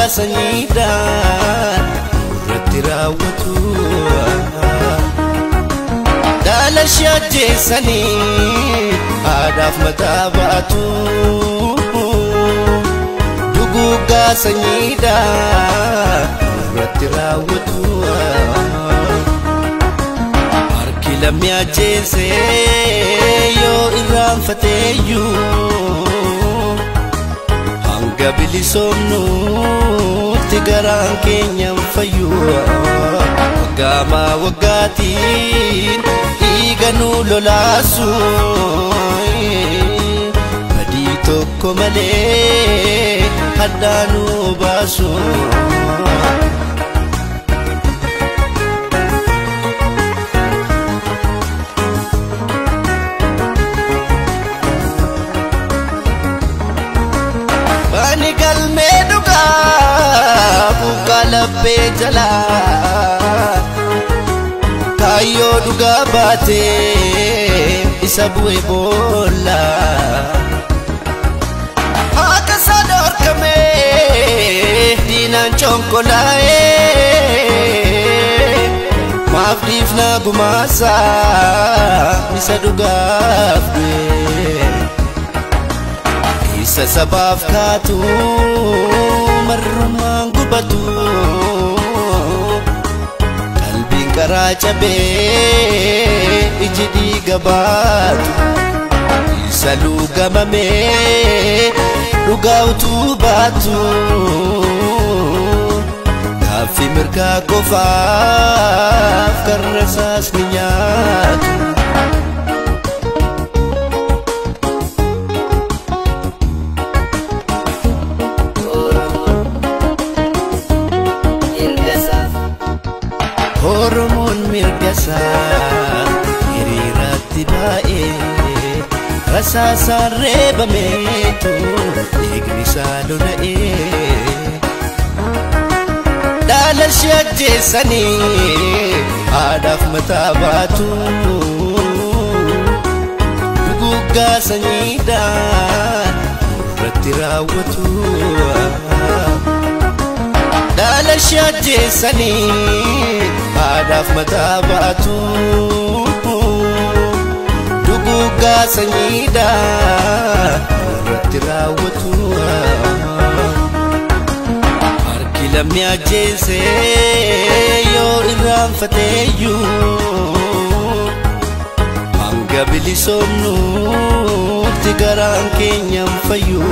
Duguuggaa sanyiidhaan irratti raawwatu. Dhala ishee ajjeesanii haadhaaf mataa baatu. Duguuggaa sanyiidhaan irratti raawwatu. Harki lammii ajjeesee yoo irraanfateeyyuu hanga bilisoomnutti garaan keenya hin fayyu. Waggaamaa waggaatiin dhiiga nu lolaasu badii tokko malee haddaa nu baasu. Ani galmee dhugaa buqqaa laphee jalaa kaayyoo dhugaa baatee isa bu'e boolla. Haqa isaa dhorkamee diinaan conkolaa'ee maaf dhiifnaa gumaasaa isa dhugaaf du'e. Isa sabaaf kaatu marrumaan gubatu qalbiin karaa cabee iji dhiiga baatu. Isa luugamamee dhugaa utuu baatu gaaffii mirgaa qofaaf karra isaas ni nyaatu. Oromoon mirga isaa hiriiraatti baa'ee rasaasaan reebameetu dhiigni isaa lola'ee. Dhala ishee ajjeesanii haadhaaf mataa baatu. Duguuggaa sanyiidhaan irratti raawwatu. Dhala ishee ajjeesanii haadhaaf mataa baatu. Duguuggaa sanyiidhaan irratti raawwatu. Harki lammii ajjeesee yoo irraanfateeyyuu hanga bilisoomnutti garaan keenya hin fayyu.